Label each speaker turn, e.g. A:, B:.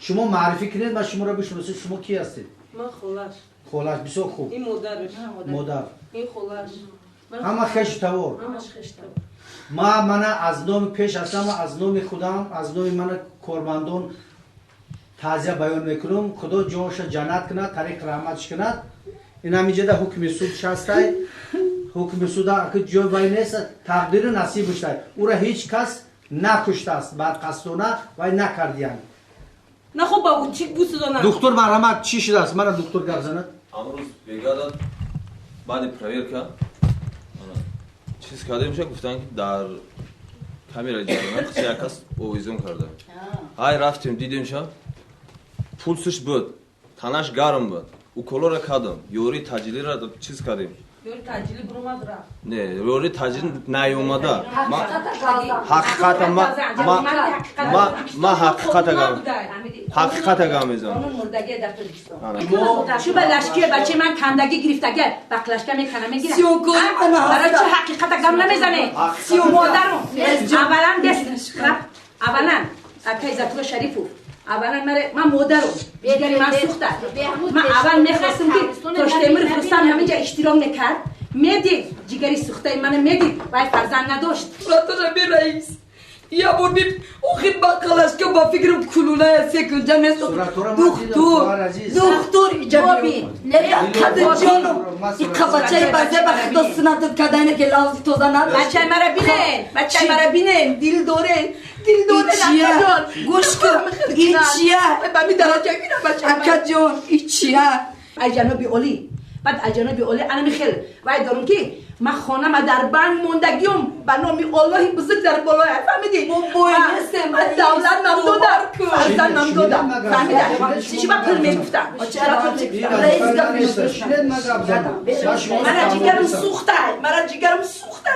A: Шумо муаррифӣ кунед, ман шуморо бишносед. Шумо кӣ ҳастед?
B: Ман холаш.
A: Холаш, бисёр хуб.
B: Ин модараш.
A: Модар.
B: Ин холаш.
A: Ҳама хешу тавор.
B: Ҳамаш хешу тавор.
A: Ма мана аз номи пеш ҳастам, аз номи худам, аз номи мана кормандон таъзия баён мекунам. Худо ҷонша ҷаннат кунад, тариқи раҳматш кунад. Ин ҳаминҷода ҳукми суд шастай. Ҳукми суда ки ҷой вай нест, тақдиру насибуштай. Ура ҳеҷ кас накуштааст, барқасдона вай накардиянд.
B: Нахо ба учик бусудона.
A: Духтур, марҳамат, чӣ шудааст? Мана духтур гап занад.
C: Амрӯз бегада баъди проверка чиз кардем, ша гуфтанд, ки дар камераи ҷарима қисса як кас овезон карда. Ҳай рафтем, дидем, ша пулсш буд, танаш гарм буд. Уколора кардам, ёрии таъҷилиро чиз кардем. Не, ёрии таъҷилӣ наёмада. Ҳақиқата ма ҳақиқата гап мезанам.
D: Чӯ ба лашки бачаи ман кандагӣ гирифтага, ба клашка мекана, мегира. Барои чӣ ҳақиқата гап намезане? Модарум аввалан аввалан акай Иззатулло Шарифов, аввалан ман модарум, ҷигари ман сӯхта. Ман аввал мехостам, ки Тоштемиров Рустам ҳаминҷа иштирок мекард, медид ҷигари сӯхтаи мана, медид, вай фарзанд надошт.
E: Раис, я бор би охи ба қалашка, ба фикрам кулулая секунҷа месо. Духтур, духтур, иҷаби қадр ҷоном, иқа бачаи базе ба худо сунатат кардане, ки лавзи тоза надошт.
D: Бачаи мара бинен, бачаи мара бинен, дил доре, дил доре.
E: Ичия, гӯш кун, ичия.
D: Ба ми дараҷа бина бачаи.
E: Акаҷон, ичия.
D: Ай ҷаноби олӣ, баъд аз ҷаноби олӣ анами хел вай дорум, ки ман хонама дар банк мондагиём, ба номи Оллоҳи бузург дар болоя, фаҳмидӣ? Давлат мам дода, фарзанд мам дода, фаҳмида? Чӣ ба пул мегуфтам? Мара ҷигарам сӯхта, мара ҷигарам сӯхта.